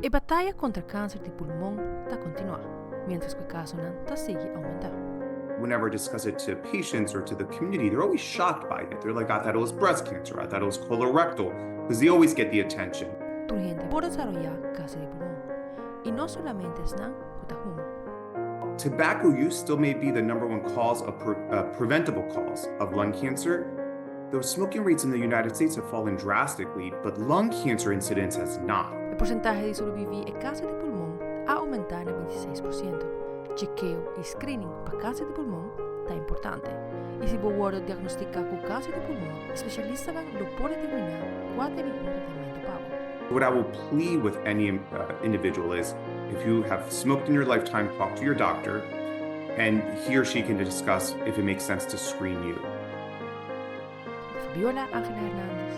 E bataya kontra kanser di pulmon ta kontinuá, miéntras ku e kasonan ta sigui oumentá. Whenever I discuss it to patients or to the community, they're always shocked by it. They're like, I thought it was breast cancer, I thought it was colorectal, because they always get the attention. Tur hende por desaroyá kanser di pulmon, i no solamente esnan ku ta huma. Tobacco use still may be the number one cause of preventable cause of lung cancer. Though smoking rates in the United States have fallen drastically, but lung cancer incidence has not. E porsentahe di sobreviví e kanser di pulmon a oumentá na 26%. Chekeo i screening pa kanser di pulmon ta importante. I si bo wòrdu diagnostiká ku kanser di pulmon, spesialistanan lo por determiná kua ta e mihó tratamentu pa bo. What I will plea with any individual is, if you have smoked in your lifetime, talk to your doctor and he or she can discuss if it makes sense to screen you. Fabiola Angela Hernandez.